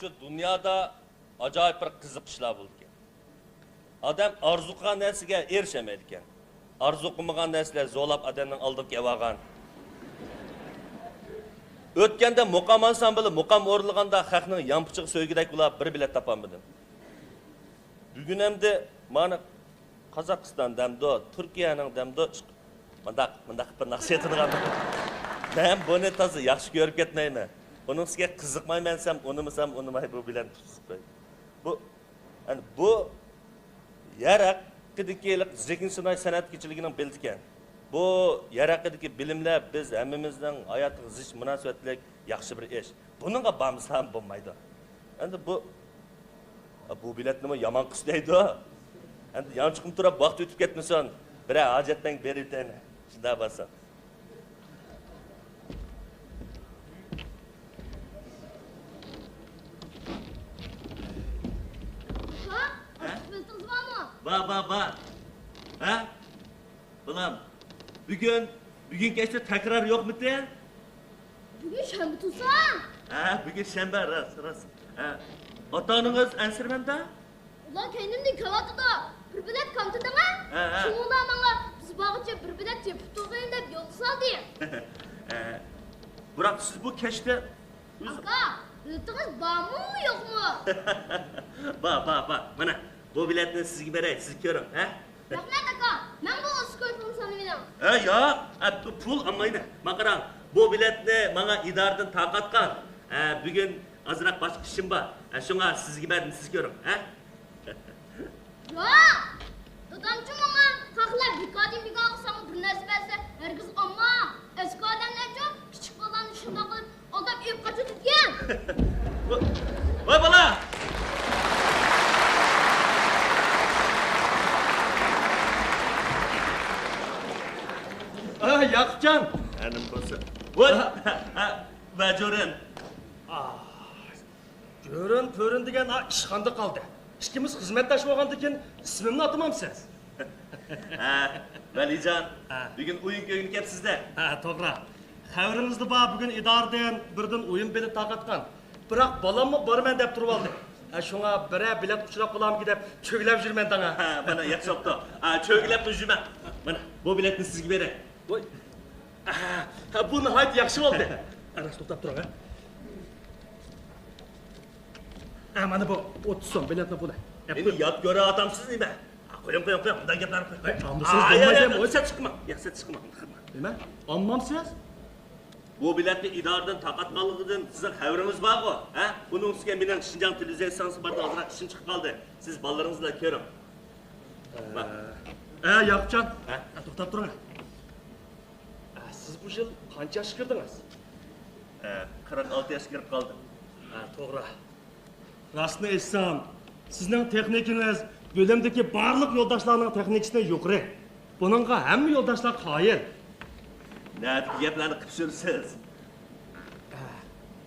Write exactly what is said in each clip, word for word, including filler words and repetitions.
شۇ دۇنيادا ئاجايىپ بىر قىزىق ئىشلار بولىدىكەن. ئادەم ئارزۇ قىلغان نەرسىگە ئېرىشەلمەيدىكەن. ئارزۇ قىلمىغان نەرسىلەر زورلاپ ئادەمنىڭ ئالدىغا كېلىۋالغان. ئۆتكەندە مۇقام ئانسامبىلى مۇقام ئورۇنلىغاندا خەقنىڭ يانپۇچىغا سۆيگۈدەك بولاپ بىر بېلەت تاپالمىدىم. بۈگۈن ئەمدى مانا قازاقىستان دەمدۇ، تۈركىيەنىڭ دەمدۇ، مۇنداق، مۇنداق بىر ناخشا ئېيتىدىغان. مەن بۇنى تازا ياخشى كۆرۈپ كەتمەيمەن. ئۇنىڭ ئۈستىگە قىزىقمايمەن دېسەم، ئۇنىمىسام ئۇنىماي، بۇ بىلەن تۇتۇپ قوي. بۇ، يەنى بۇ يەر ھەققىدىكى زېھىن سىناش سەنئەتكىچىلىكىنىڭ بېلىتىكەن. بۇ يەر ھەققىدىكى بىلىملەر بىز ھەممىمىزنىڭ ھاياتىغا زىچ مۇناسىۋەتلىك ياخشى بىر ئىش. بۇنىڭغا بارمىسام بولمايدۇ. ئەمدى بۇ، بۇ بېلەتنىمۇ يامان قىس دەيدۇ. ئەمدى يانچۇقۇم تۇراپ ۋاقىت ئۆتۈپ كەتمىسۇن. بىرەر ھاجەتتىن بېرىۋېتەيلى. شۇنداق بارسا. ھە؟ ئاكا، ئارتۇق بېلىتىڭىز بارمۇ؟ بار، بار، بار. ھە؟ بالام، بۈگۈن، بۈگۈن كەچتە تەكرار يوقمىتى؟ بۈگۈن شەنبە تۇرسا؟ ھە، بۈگۈن شەنبە، راست، راست. ھە. ئاتا-ئانىڭىز ئەنسىرىمەمدا؟ ئۇلار كەينىمدىن كېلىۋاتىدۇ. بىر بېلەت كامتىدىڭە؟ ھە، ھە. شۇڭا ئۇلار ماڭا بىز بارغىچە بىر بېلەت تېپىپ تۇرغىن دەپ يولغا سالدى. ھە. بىراق سىز بۇ كەچتە ئاكا، بېلىتىڭىز بارمۇ، يوقمۇ؟ بار، بار، بار. مانا، بۇ بېلەتنى سىزگە بېرەي، سىز كۆرۈڭ، ھە؟ رەھمەت، ئاكا. مەن بۇ ئوتتۇز كوي پۇلنى سالىۋېلىڭ. ھە، ياق، ئە، پۇل ئالمايمەن. ماڭا قاراڭ، بۇ بېلەتنى ماڭا ئىدارىدىن تارقاتقان. ھە، بۈگۈن ئازراق باشقا ئىشىم بار. ھە، شۇڭا سىزگە بەردىم، سىز كۆرۈڭ، ھە؟ ياق! دادامچۇ ماڭا، خەقلەر بىكاردىن بىكارغا ساڭا بىر نەرسە بەرسە، ھەرگىز ئالما. ئەسكى ئادەملەرچۇ، كىچىك بالىلارنى شۇنداق قىلىپ ئالداپ ئېلىپ قاچىدىكەن. ۋاي بالا! ئا، ياقۇپجان! ئەنىم بولسا. ۋاي! ھە، ھە، ھە، ۋە جورىن. ئا. جۆرۈن پۆرۈن دېگەن ئا ئىشخانىدا قالدى. ئىككىمىز خىزمەتداش بولغاندىكىن ئىسمىمنى ئاتىمامسىز؟ ھە، ۋەلىجان، ھە. بۈگۈن ئويۇن كۆيگىنى كەپسىز-دە. ھە، توغرا. خەۋىرىڭىزدە بار، بۈگۈن ئىدارىدىن بىردىن ئويۇن بېلىتى تارقاتقان. بىراق بالاممۇ بارىمەن دەپ تۇرۇۋالدى. ھە، شۇڭا بىرەر بېلەت ئۇچراپ قالامىكىن دەپ چۆگىلەپ يۈرىمەن داڭا. ھە، مانا ياخشى بوپتۇ. ھە، چۆگىلەپمۇ يۈرمەڭ. مانا بۇ بېلەتنى سىزگە بېرەي. ۋاي. ھە، بۇ ناھايىتى ياخشى بولدى. ئەنە، توختاپ تۇرۇڭ، ھە. ھە، مانا بۇ ئوتتۇز سوم بېلەتنىڭ پۇلى. ھە، مېنى يات كۆرۈۋاتامسىز نېمە؟ ھە، قويۇڭ، قويۇڭ، قويۇڭ. مۇنداق گەپلەرنى قويۇڭ. ھەي، ئالمىسىڭىز ھە، بولمايدۇ يا، ئەمدى. يا، سەت چىقماڭ، يا، سەت چىقماڭ. نېمە؟ ئالمامسىز؟ بۇ بېلەتنى ئىدارىدىن تارقاتقانلىقىدىن سىزنىڭ خەۋىرىڭىز بارغۇ، ھە؟ ئۇنىڭ ئۈستىگە مېنىڭ شىنجاڭ تېلېۋىزىيە ئىستانسىسى باردا ئازراق ئىشىم چىقىپ قالدى. سىز بالىلىرىڭىز بىلەن كۆرۈڭ. ھە. ھە، ياقۇپجان. ھە؟ ھە، توختاپ تۇرۇڭ. ئە، سىز بۇ يىل قانچە ياشقا كىردىڭىز؟ ئە، قىرىق ئالتە ياشقا كىرىپ قالدىم. ئە، توغرا. راستىنى ئېيتسام، سىزنىڭ تېخنىكىڭىز بۆلۈمدىكى بارلىق يولداشلارنىڭ تېخنىكىسىدىن يۇقىرى. بۇنىڭغا ھەممە يولداشلار قايىل. نەدىكى گەپلەرنى قىلىپ يۈرسىز؟ ئە،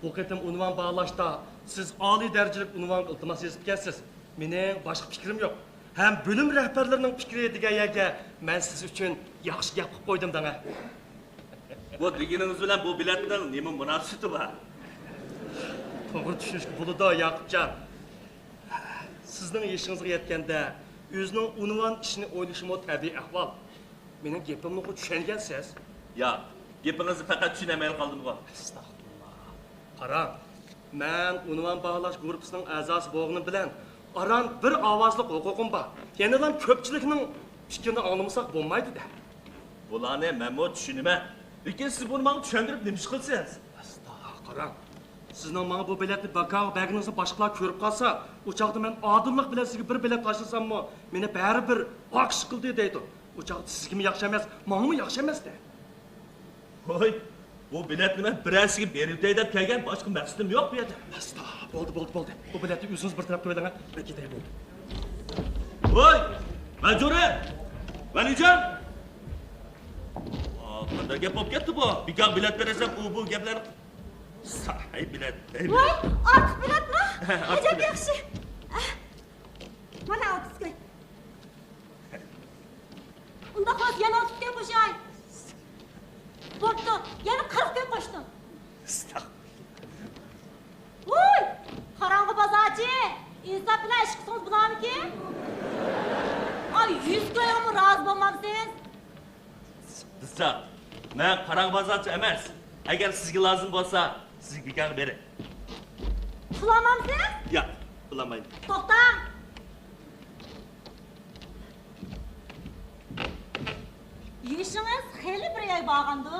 بۇ قېتىم ئۇنۋان باھالاشتا سىز ئالىي دەرىجىلىك ئۇنۋانغا ئىلتىماس يېزىپتىكەنسىز. مېنىڭ باشقا پىكرىم يوق. ھەم بۆلۈم رەھبەرلىرىنىڭ پىكرى دېگەن يەرگە مەن سىز ئۈچۈن ياخشى گەپ قىلىپ قويدۇم دەڭە. بۇ دېگىنىڭىز بىلەن بۇ بېلەتنىڭ نېمە مۇناسىۋىتى بار؟ توغرا چۈشىنىشكە بولىدۇ، ياقۇپجان. سىزنىڭ يېشىڭىزغا يەتكەندە ئۆزىنىڭ ئۇنۋان ئىشىنى ئويلىشىمۇ تەبىئىي ئەھۋال. مېنىڭ گېپىمنىغۇ چۈشەنگەنسىز؟ ياق، گېپىڭىزنى پەقەت چۈشىنەلمەيلا قالدىمغۇ. ئەستەغپۇرۇللا. قاراڭ، مەن ئۇنۋان باھالاش گۇرۇپپىسىنىڭ ئەزاسى بولغىنىم بىلەن ئاران بىر ئاۋازلىق ھوقۇقۇم بار. يەنىلا كۆپچىلىكنىڭ پىكرىنى ئاڭلىمىساق بولمايدۇ-دە. بۇلارنى مەنمۇ چۈشىنىمەن. لېكىن سىز بۇنى ماڭا چۈشەندۈرۈپ نېمە ئىش قىلىسىز؟ ئەستاغا قاراڭ. سىزنىڭ ماڭا بۇ بېلەتنى بىكارغا بەرگىنىڭىزنى باشقىلار كۆرۈپ قالسا، ئۇ چاغدا مەن ئادىللىق بىلەن سىزگە بىر بېلەت تاشلىساممۇ، مېنى بەرىبىر ئاقىش قىلدى دەيدۇ. ئۇ چاغدا سىزگىمۇ ياخشى ئەمەس، ماڭىمۇ ياخشى ئەمەس-دە. ھوي، بۇ بېلەتنى مەن بىرەرسىگە بېرىۋېتەي دەپ كەلگەن، باشقا مەقسىتىم يوق بۇ يەردە. ئەستا، بولدى، بولدى، بولدى. بۇ بېلەتنى ئۆزىڭىز بىر تەرەپ قىلىۋېلىڭ، ھە؟ مەن كېتەي، بولدى. ۋاي، مەنزۇرە! ۋەلىجان! ئا، قانداق گەپ بولۇپ كەتتى بۇ؟ بىكار بېلەت بېرەسەن، ئۇ بۇ گەپلەرنى. ساھىي بېلەت، ھەي ۋاي، بېلەت. ئارتۇق بېلەتمۇ؟ ئارتۇق ئەجەب بېلەت. ياخشى. مانا ئوتتۇز كوي. ئۇنداق بولسا يەنە ئوتتۇز كوي قوشاي. بوپتۇ، يەنە قىرىق كوي قوشتۇم. ئەستەغپۇرۇللا. ۋوي! قاراڭغۇ بولامىكىن؟ ئاي، يۈز كويغىمۇ رازى بولمامسىز؟ قىزچاق، مەن قاراڭغۇ بازارچى ئەمەس. ئەگەر سىزگە لازىم بولسا، سىزگە دۇكانغا بېرەي. پۇل ئالمامسىز؟ ياق، پۇل ئالمايمەن. توختاڭ! يېشىڭىز خېلى بىر يەرگە بارغاندۇ؟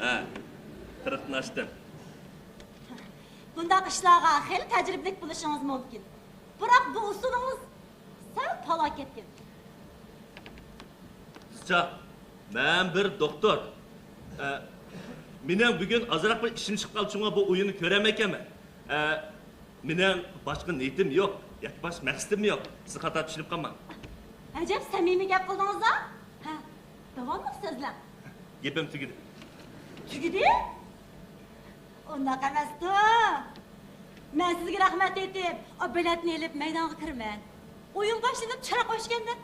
ھە، قىرىقتىن ئاشتىم. بۇنداق ئىشلارغا خېلى تەجرىبىلىك بولۇشىڭىز مۇمكىن. بىراق بۇ ئۇسۇلىڭىز سەل پالاكەتكەن. قىزچاق، مەن بىر دوختۇر. ئە، مېنىڭ بۈگۈن ئازراق بىر ئىشىم چىقىپ قالدى، شۇڭا بۇ ئويۇننى كۆرەلمەيكەنمەن. ئە، مېنىڭ باشقا نىيىتىم يوق، ياكى باشقا مەقسىتىم يوق. سىز خاتا چۈشىنىپ قالماڭ. ئەجەب سەمىمىي گەپ قىلدىڭىز-ھە. ھە، داۋاملىق سۆزلەڭ. گېپىم تۈگىدى. تۈگىدى؟ ئۇنداق ئەمەستۇ. مەن سىزگە رەھمەت ئېيتىپ، ئا، بېلەتنى ئېلىپ مەيدانغا كىرىمەن. ئويۇن باشلىنىپ چىراغ ئۆچكەندە،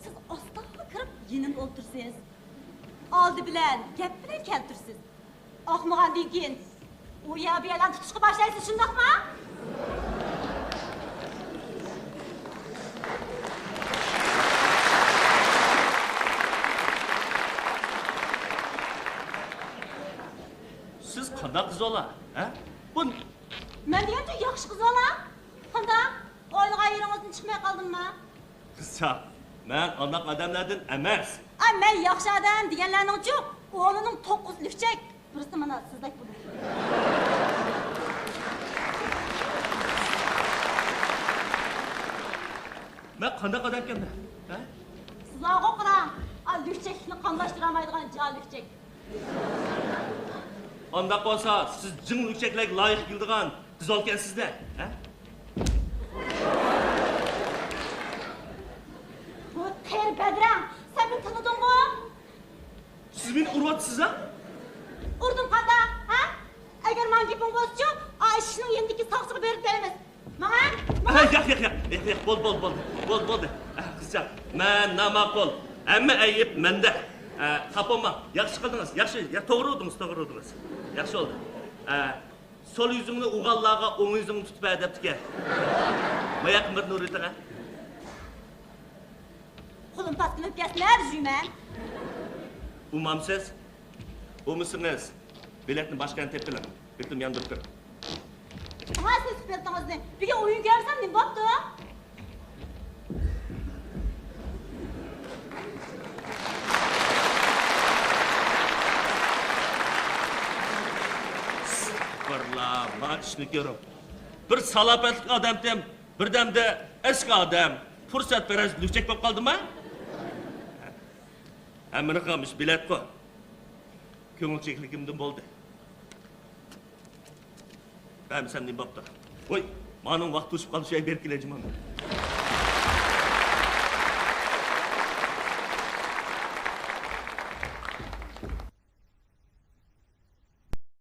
سىز ئاستا كىرىپ يېنىمدا ئولتۇرىسىز. ئالدى بىلەن گەپ بىلەن كەلتۈرىسىز. ئاقمىغاندىن كېيىن ئۇ يەر بۇ يەرلەرنى تۇتۇشقا باشلايسىز، شۇنداقمۇ؟ سىز قانداق قىز بالا، ھە؟ بۇ مەن دېگەنچە ياخشى قىز بالا. قانداق؟ ئوينىغان يېرىڭىزدىن چىقماي قالدىممۇ؟ قىزچاق، مەن ئانداق ئادەملەردىن ئەمەس. ئا، مەن ياخشى ئادەم دېگەنلەرنىڭچۇ، ئورنىنىڭ توققۇزى لۈكچەك، بىرسى مانا سىزدەك بولۇپ. مەن قانداق ئادەمكەنمەن، ھە؟ سىزلارغۇ قاراڭ، ئا، لۈكچەكلىكنى قاملاشتۇرالمايدىغان جاھىل لۈكچەك. ئانداق بولسا، سىز جىڭ لۈكچەكلەرگە لايىق كېلىدىغان قىز بولكەنسىز-دە، ھە؟ بۇ قېرى بەدرەڭ، سەن مېنى تونۇدۇڭغۇ؟ سىز مېنى ئۇرۇۋاتىسىز-ھە؟ ئۇردۇم قانداق، ھە؟ ئەگەر ماڭا گېپىڭ بولسىچۇ، ئا، ئىشىكنىڭ يېنىدىكى ساقچىغا بېرىپ بېرىمىز. ماڭا، ماڭا. ھە، ياق، ياق، ياق، ياق، ياق، بولدى، بولدى، بولدى، بولدى، بولدى. ئە، قىزچاق، مەن ناماقۇل. ھەممە ئەيىب مەندە. ئە، خاپا بولماڭ. ياخشى قىلدىڭىز، ياخشى، يا، توغرا ئۇردىڭىز، توغرا ئۇردىڭىز. ياخشى بولدى. ئە، سول يۈزۈڭنى ئۇرغانلارغا ئوڭ يۈزۈڭنى تۇتۇپ بەر دەپتىكەن. ماياق مىرنى ئۇرۇۋېتىڭ، ھە. قولۇم پاسكىنا ئۆپكەسىنى نەدە جۇيىمەن؟ ئۇرمامسىز؟ ئۇرمىسىڭىز، بېلەتنى باشقا يەردىن تېپىپ ئېلىڭ. بېلىتىم ياندۇرۇپ بېرىڭ. ھە، سىز بېلىتىڭىزنى. بۈگۈن ئويۇن كۆرسەم نېمە بوپتۇ؟ ئەستەغپۇرۇللا، ما ئىشنى كۆرۈڭ. بىر سالاپەتلىك ئادەمتىم، بىردەمدە ئەسكى ئادەم، پۇرسەتپەرەس لۈكچەك بولۇپ قالدىمما؟ ھەممىنى قىلغان مۇشۇ بېلەتقۇ. كۆڭۈل چېكىلىكىمدىن بولدى. بەرمىسەم نېمە بوپتۇ؟ ۋوي، مانىڭ ۋاقتى توشۇپ قالدى، شۇ يەرگە بېرىپ كېلەي جۇمۇ.